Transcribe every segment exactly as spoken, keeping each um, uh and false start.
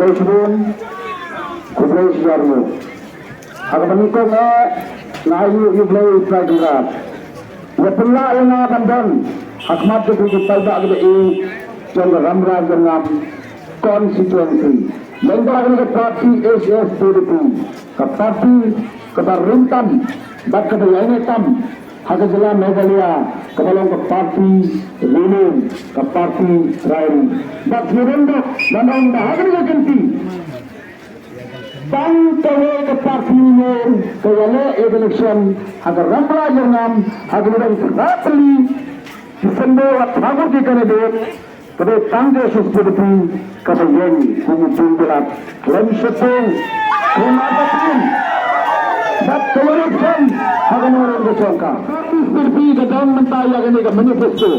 Khublei shibun, khublei shihajar nguh. Ha kaba nyngkong eh, nga ai nguh ïa U Blei U Trai Kynrad, ïa pynlah ïa nga ban don ha khmat jong ki paidbah kiba ïeit jong ka Rambrai Jyrngam constituency. Lyngba kane ka party H S P D P, ka party kaba rim tam bad kaba ïaineh tam ha ka jylla Meghalaya, kaba long ka party ri lum, ka party trai ri. Bad ngi rim dok ban ong ba ha kane ka kynti, tang kawei ka party ri lum ka ïaleh ïa ka election ha ka Rambrai Jyrngam ha ka liang phra tylli December, wat phra ngut ki candidate, ka dei tang ka H S P D P kaba ïeng kum u dieng bilat khlem sheptieng, khlem artatien. Bad ka ïarap shen ha ka nongrim ka jong ka. H S P D P ka don mynta ïa kane ka manifesto.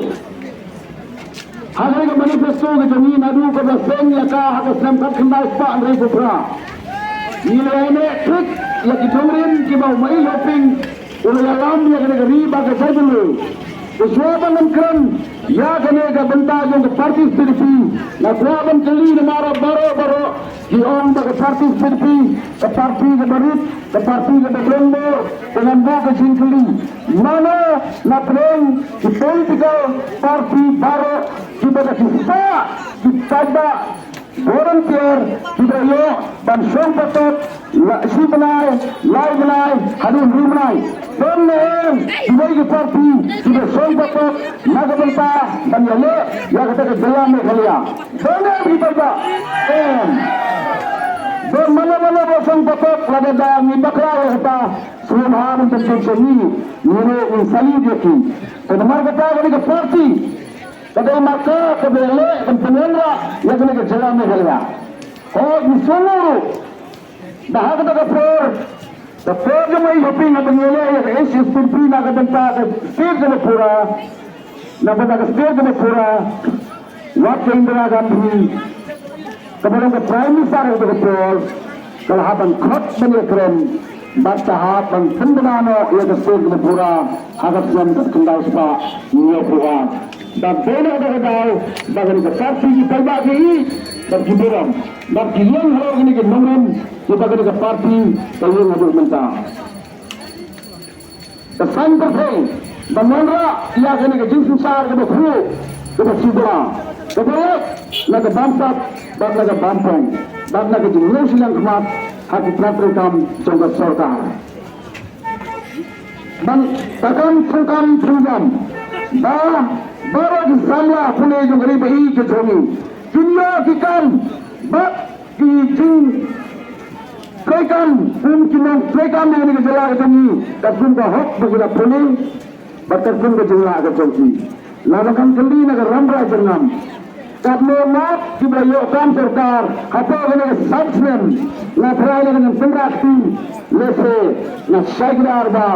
Ha kane ka manifesto ka jong ngi naduh kaba seng ïa ka ha ka snem khatkhyndai spah hynriewphew phra, ngi la ïaineh thik ïa ki nongrim kiba u Maiei Hoping u la ïalam ïa kane ka ri bad ka jaitbynriew. Te shuwa ban ym kren ïa kane ka bynta jong ka party H S P D P, nga kwah ban kylli namar baroh baroh ki ong ba ka party H S P D P ka party kaba rit, ka party kaba donbor. Te ngan buh ka jingkylli, mano na pdeng ki political party baroh kiba da ki spah ki paidbah volunteer kiba ïoh ban shong patot, la shi bnai, lai bnai haduh hynriew bnai? Don ne em kiwei ki party kiba shong patot na ka bynta ban ïaleh ïa kata ka jylla Meghalaya? Don ne em ki paidbah? Em. Don mano mano ba shong patot? Lada da ngi bakla ïa kata, sngewbha ban pyntip sha ngi, ngi ruh ngin salute ïa ki. Te namar kata kane ka party ka dei marka kaba ïaleh ban pynwanrah ïa kane ka jylla Meghalaya. Hooid, ngi sngewnguh ruh ba ha kata ka por, ka por jong u Maiei Hoping haba ngi ïaleh ïa ka H S P D P na ka bynta ka state kaba pura, na ka bynta ka state kaba pura, wat ka Indira Gandhi kaba long ka Prime Minister ha kata ka por, ka la hap ban khot ban ïakren bad ka hap ban pynbna noh ïa ka state kaba pura ha ka snem khatkhyndai spah hynñiewphew ar. Bad dei na kata ka daw ba kane ka party ki paidbah ki ïeit bad ki burom bad ki ïeng halor kine ki nongrim kiba kane ka party ka ïeng haduh mynta. Ka saiñ pyrthei ban wanrah ïa kane ka jingsynshar kaba khuid, kaba sibla, kaba lait na ka bamsap bad na ka bampong bad na ka jingñiew shiliang khmat ha ki trei treikam jong ka sorkar. Ban takam thungkam thungjam ba baroh ki samla pule jong ka ri ba ïeit ka jong ngi kin ïoh ki kam bad ki jingtreikam kum ki nongtreikam ïa kane ka jylla ka jong ngi, katkum ka hok ba ki la pule bad katkum ka jinglah ka jong ki. Lada ngan kylli na ka Rambrai Jyrngam, katno ngut kiba la ïoh kam sorkar hapoh kane ka san snem? Nga tharai lada ngan pynrah kti, lehse nga shai kdar ba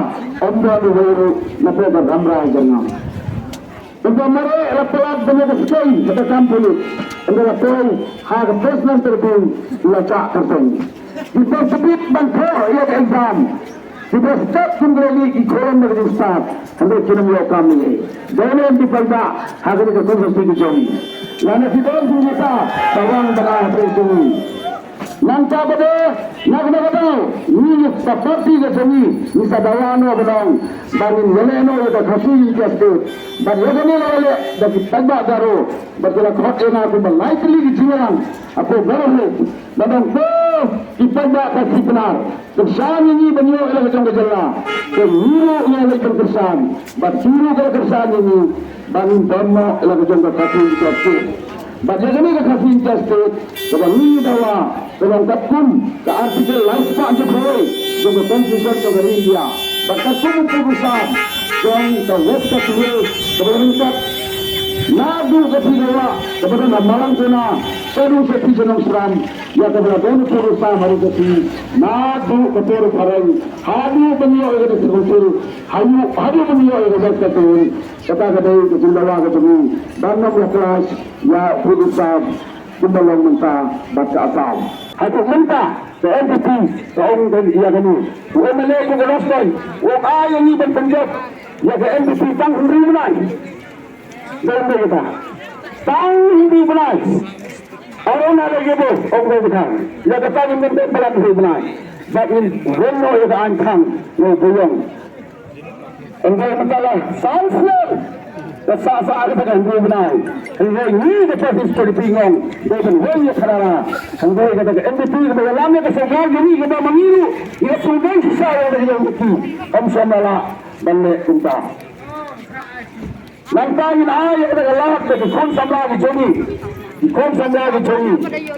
ym don uwei ruh napoh ka Rambrai Jyrngam. Ynda mareh la palat ban ïa ka skei ha ka kam pulit, ynda la poi ha ka Presidential Tribune la jah kyrteng. Ki ba sbit ban thoh ïa ka exam, ki ba step kum ki la lih ki khlem da ka jingstad, hynrei kim ïoh kam ne. Dei ne em ki paidbah ha kane ka constituency ka jong ngi? Lane ki don ki neita ba wan ban ai ha pdeng jong ngi? Nangta ba dei na kata ka daw ngi, ngi sa party ka jong ngi, ngi sa dawa noh ba dang ba ngin ïaleh noh ïa ka Khasi Jaintia State. Bad ïa kane la ïaleh da ki paidbah Garo bad ki la khot ïa nga kumba lai tylli ki jingïalang hapoh Garo Hills. Ba dang, ko ki paidbah Khasi Pnar, kyrshan ïa ngi ban ïoh ïa la ka jong ka jylla. Te ngi ruh ngi leit ban kyrshan bad ki ruh ki la kyrshan ïa ngi ba ngin don noh ïa la ka jong ka Khasi Jaintia State. Bad ïa kane ka Khasi Jaintia State kaba ngi dawa ka long katkum ka Article lai spah hynñiewphew wei jong ka Constitution jong ka ri India. Bad katkum u pud u sam jong ka West Khasi Hills kaba la ryngkat naduh ka Phi Gawah kaba don ha Malangkona shaduh sha Phi Jnong Sram, ïa kaba la don u pud u sam ha ri Khasi naduh ka por u phareng haduh ban ïoh ïa ka District Council, haduh, haduh ban ïoh ïa ka West Khasi Hills. Kata ka dei ka jingdawa ka jong ngi ban ym ïa clash ïa u pud u sam kumba long mynta bad ka Assam. Haduh mynta ka N P P ka ong ka ïa kane, u M L A jong ka Rastoiñ u ong ai ïa ngi ban pynjop ïa ka N P P tang hynriew bnai. Dei, dei kata tang hynriew bnai. Arona lagi bos, ong ko bidang. Ïa kata ngin ym dei palat hi bnai. Bad ngin wen no ïa ka aiñ khang, no buyong. Ong ko mynta la san snem. Ka sa sa ka ta ka ndu bnai. Ong ko ngi ka parti H P D P ngong. Dei ban wen ïa ka dara. Ong ko ka ta ka N P P ka ba lam ïa ka sorkar ngi ka ba mangi. Ïa ka sumdei sisa ïa ka ïa ka. Ong samla la ban leh kumta. Nangta ngin ai ïa ka lad da ki khun samla ki jong ngi. Ki khun samla ki jong ngi.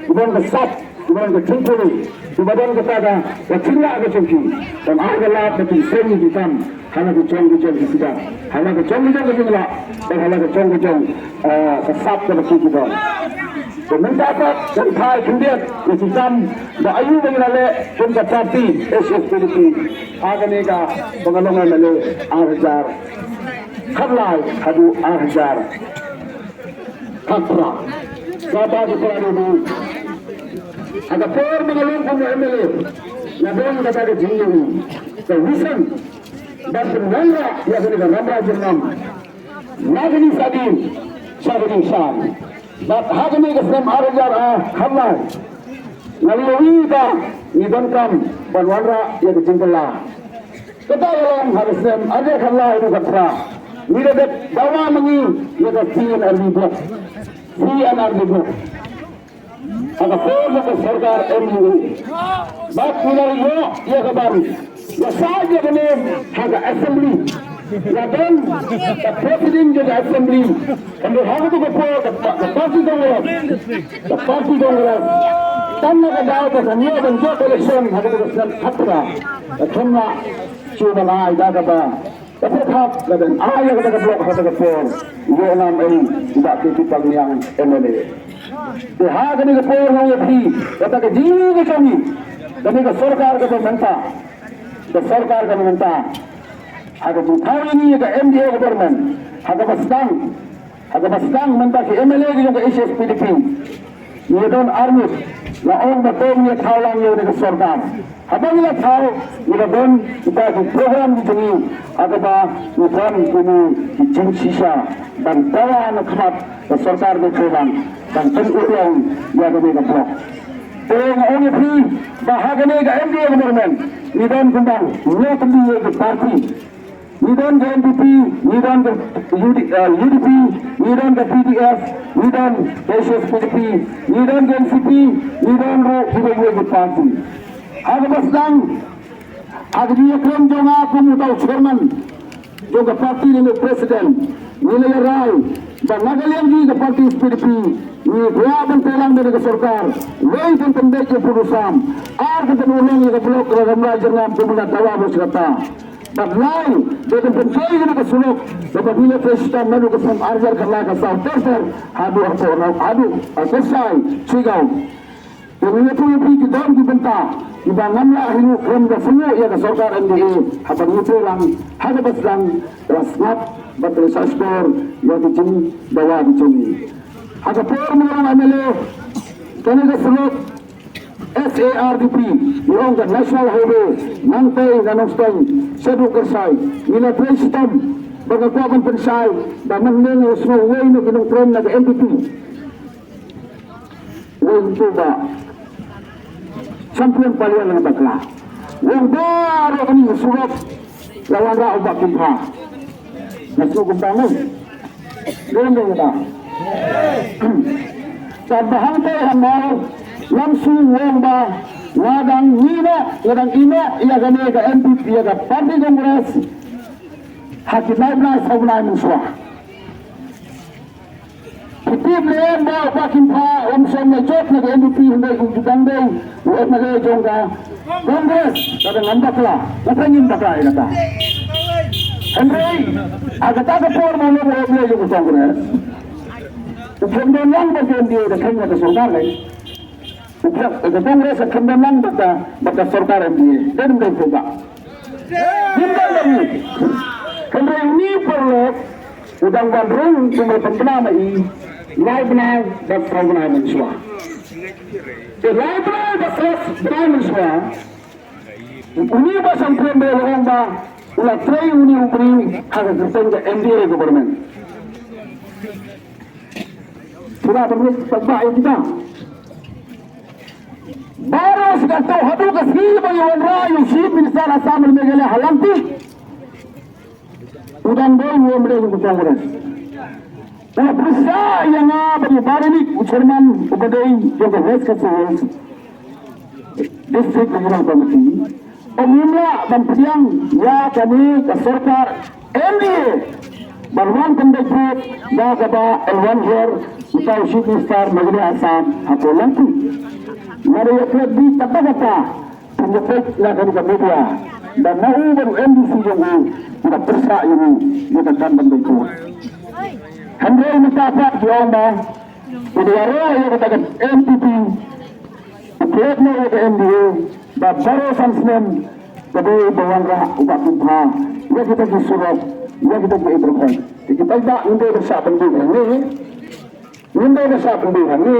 Ki don ka sap, ki don ka jingkuli, ki ba don kata ka, ka jinglah ka jong ki. Ban ai ka lad da ki seng ki kam. Hala ka jong ki jong ki sida. Hala ka jong ki jong ka jinglah. Bad hala ka jong ki jong, eh, ka sap ka ba ki ki don. Te mynta pat kan phai khyndiat ïa ki kam ba aïu ba ngi la leh kum ka parti H S P D P. Ha kane ka ba nga long M L A ar hajar khatlai haduh ar hajar khatphra. Kaba ki para dei ha ka por ba nga long kum u M L A, nga don kata ka jingïaid ka vision ban pynwanrah ïa kane ka Rambrai Jyrngam na ka jingshahdien sha ka jingshai. Bad ha kane ka snem ar hajar khatlai nga la ïohi ba ngi donkam ban wanrah ïa ka jingkylla. Kata ka long ha ka snem ar hajar khatlai haduh khatphra. Ngi la dep dawa ma ngi ïa ka C and RD block. C and RD block. Ha ka por jong ka sorkar M U A. Bad ngi la ïoh ïa ka ban ïa sa ïa ka niam ha ka assembly. Ïa don ka president jong ka assembly. Hynrei ha katu ka por ka pa-, ka parti Congress. Ka parti Congress. Tang na ka daw ba kan ïoh ban jop election ha katu ka snem khatphra. Ka thong na shu ba lai da kaba Ka pyrkhat ka dang ai ïa kata ka block ha kata ka por. Ïoh nam ei i Bah K P Pangniang M L A. Te ha kane ka por nga ong ïa phi kata ka jingïohi ka jong ngi. Kane ka sorkar kaba mynta. Ka sorkar kaba mynta. Ha ka jingthaw ïa ngi ïa ka M D A government. Ha kaba sdang. Ha kaba sdang mynta ki M L A ki jong ka H S P D P. Ngi don arngut la ong ba to ngi thaw lang ïa ka sorkar. Haba ngi la thaw ngi la don kita ki program ki jong ngi ha kaba ngi don kine ki jingshisha ban dawa na khmat ka sorkar ba pyrshang ban pynurlong ïa kane ka block. Te nga ong ïa phi ba ha kane ka M D A government ngi don kumba ngi la pynlong ïa ki party. Ngi don ka N P P, ngi don ka U D, eh, U D P, ngi don ka P D F, ngi don ka H S P D P, ngi don ka N C P, ngi don ruh kiba ïa ki party. Ha kaba sdang, ha ka jingïakren jong nga kum uta u chairman jong ka party ne u president, ngi la ïa rai ba na ka liang jong ka party H S P D P ngi kwah ban pynlong da ka sorkar, wei ban pynbeit ïa u pud u sam, ar ban pynurlong ïa ka block ka Rambrai Jyrngam kum u na dawa ba sha kata. Bad lai, dei ban pyntrei kane ka surok, kaba ngi la trei shitom naduh ka snem ar hajar khatlai ka saw ter ter, haduh hapoh Raw, haduh, ah, Kyrshai, Shigao. Te ngi ïathuh ïa phi ki don ki bynta, kiba ngam lah hi ruh khlem da sngewthuh ïa ka sorkar M D A, haba ngi trei lang, ha kaba sdang, la sngap, bad la sah sdor, ïa ki jingdawa ki jong ngi. Ha ka por mynta M L A, kane ka surok, S A R D P, ngi ong ka National Highway, Nangtei na Nongstoiñ, shaduh Kyrshai, ngi la trei shitom, ba nga kwah ban pynshai, ba mynhynnin u sngew uwei na ki nongtrei na ka N P P. Uwei u tu ba, champion Palia na bakla. U ong baroh kane ka surok, la wanrah u Bah Kimpha. Nga sngewbha kumta mo. Dei dei ta. Sa ba hangta hangno, Lam Shu u ong ba nga dang ïehnoh, nga dang ïehnoh ïa kane ka N P P, ïa ka party Congress. Ha ki lai bnai saw bnai mynshuwa. Ki tip ne em ba u Bah Kimpha um shym la jop na ka N P P, hynrei u ju dang dei u M L A jong ka Congress. Ka dang ngam bakla, ka dang ngim bakla ïa kata. Hynrei ha kata ka por ba u long u M L A jong ka Congress, u khlem don lang bad ka M D A, da kheiñ ïa ka sorkar lei. U khlem, ka Congress ka khlem don lang bad ka, bad ka sorkar M D A. Dei ym dei phi ba? Ym dei ba ngi. Hynrei une u paralok u dang wan rung kumba pynbna ma i lai bnai bad saw bnai mynshuwa. Te lai bnai bad saw bnai mynshuwa, une ba champion ba la ong ba u la trei une u briew ha ka kyrteng ka M D A government. Pura ban rit pat ba ïa kita. Baroh shi katta haduh ka sngi ba ïa wanrah ïa u Chief Minister Assam Meghalaya ha Langpih, u dang dei u M L A jong ka Congress. U la pyrshah ïa nga bad u Bah Renick, u chairman uba dei jong ka West Khasi Hills District Regional Committee, ym lah ban pdiang ïa kane ka sorkar M D A ban wan pynbeit vote da kaba wan her uta u Chief Minister Meghalaya Assam hapoh Langpih. Nga da ïa klet beit katta katta, pynïapeit na kane ka media ba ma u bad u M D C jong u u da pyrshah ïa u ïa ka kam ban beit vote. Hynrei mynta pat ki ong ba u da ïaroh ïa kata ka N P P, u klet noh ïa ka M D A, ba baroh san snem ka dei ba wanrah u Bah Kynthah ïa kita ki surok, ïa kita ki ibrahim. Te ki paidbah ngim dei ban shah pynbeit hangne, ngim dei ban shah pynbeit hangne,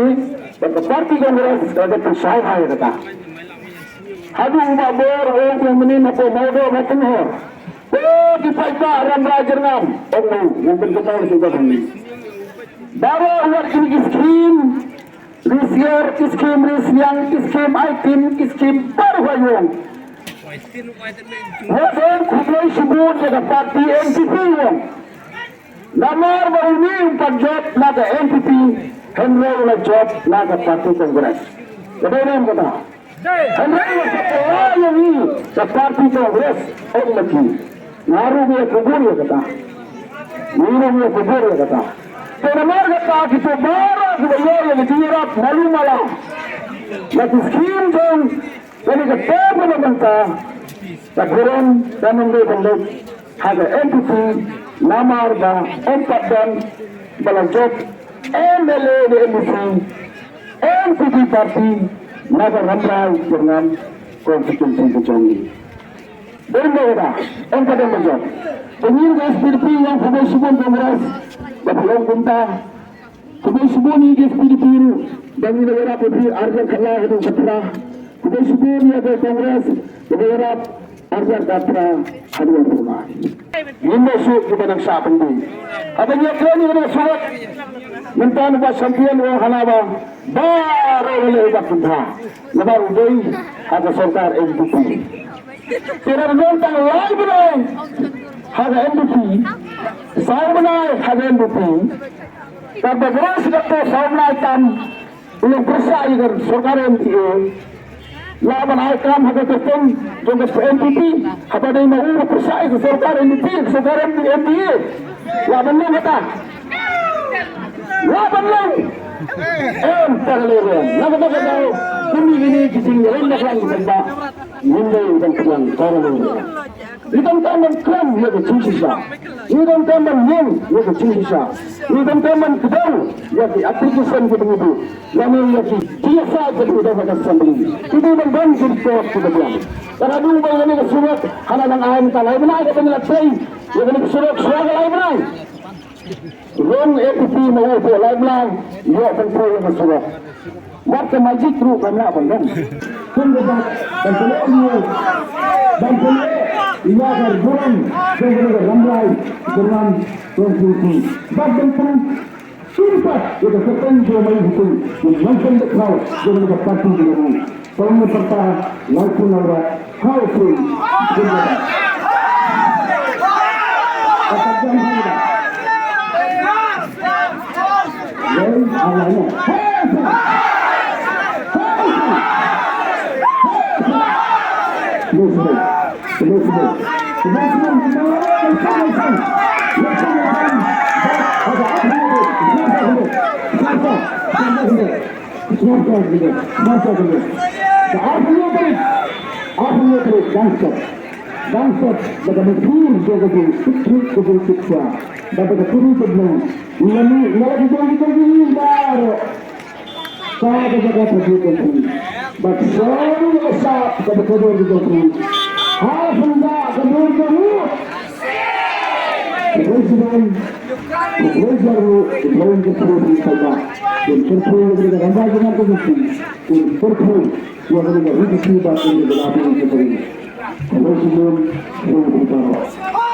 ba ka party Congress ka la dep pynshai ha ïa kata. Haduh u Bah Bor u ong mynnin hapoh Mawdoh Mawtynghor. Te ki paidbah Rambrai Jyrngam, ong u, ngam pynkynthoh ïa ki ba hangne. Baroh wat kine ki skim, Ri Siar ki skim, Ri Sliang ki skim, Aitim ki skim, baroh wat ong. Wat ong khublei shibun ïa ka party N P P ong. Namar ba une um pat jop na ka N P P, hynrei u la jop na ka party Congress. Ka dei ne em kata? Hynrei u la sa kylla ïa ngi ka party Congress, ong ma ki. Nga ruh ngi ïa kubur ïa kata. Ngi ruh ngi ïa kubur ïa kata. Te namar kata kito baroh kiba ïoh ïa ka jingïarap malu mala na ki skim jong kane ka term kaba mynta, ka burom kam dei ban leit ha ka N P P namar ba ym pat don ba la jop M L A ne M D C N P P party na ka Rambrai Jyrngam constituency ka jong ngi. Dei ba da, ym pat don ba jop. Te ngi ka S P D P ïa khublei shibun Congress ba phi ong kumta. Khublei shibun ïa ka S P D P ruh ba ngi la ïarap ïa phi arhajar khatphra haduh khatphra. Khublei shibun ïa ka Congress ba ka ïarap arhajar khatphra haduh arphew lai. Ngim dei shuh kiba nang shah pynbeit. Haba ngi ïakren ïa kane ka surok, mynta u Bah Champion u ong hana ba baroh leh u Bah Kynthah. Namar u dei ha ka sorkar N P P. Te la don tang lai bnai ha ka N P P, saw bnai ha ka N P P. Katba baroh shi katta saw bnai tam u la pyrshah ïa ka sorkar M D A. Lah ban ai kam ha ka kyrteng jong ka N P P, haba dei ma u u pyrshah ïa ka sorkar N P P, ka sorkar M D A. Lah ban long kata. Lah ban long. Em, ta ka lei ruh. Na kata ka daw, kum ïa kine ki jingïalam na ka liang ka ba ngim dei ban pdiang ta ka lei ruh. Ngi donkam ban kren ïa ka jingshisha. Ngi donkam ban ïeng ïa ka jingshisha. Ngi donkam ban kdew ïa ki application kiba ngi buh, lane ïa ki jingïasaid kiba ngi don ha ka assembly. Ki dei ban don ki record kiba biang. Lada dang ba ïa kane ka surok hana nang ai mynta lai bnai, kaba ngi la trei ïa kane ka surok shuwa ka lai bnai. Rung A P P ma u hapoh lai bnai ïoh ban poi ïa ka surok. Wat ka magic ruh kam lah ban long. Kum ka ban pynlong ïa, ban pynlong ïa ka burom jong ka Rambrai Jyrngam constituency. Bad ban pynlong sumpat ïa ka kyrteng jong u Maiwphiteng, u Maiwphiteng Dkhar jong ka party jong u. Tang na pyrta lai phew lai wat. How soon? Sngap kong kine, sngap kong kine. Ka arphew tarik, arphew tarik, dang sot. Dang sot, da ka mynsiem jong ka jingtip tip, ka jingtip sha. Bad da ka turi ka bneng. Nga la, nga la ki jong ki jong ki baroh. Sa ka jaka ka jong ki. Bad sa ka jaka ka jong ki. Ha khynda ka jong ki. President, President, President, President, President, President, President, President, President, President, President, President, President, President, President, President, President, President,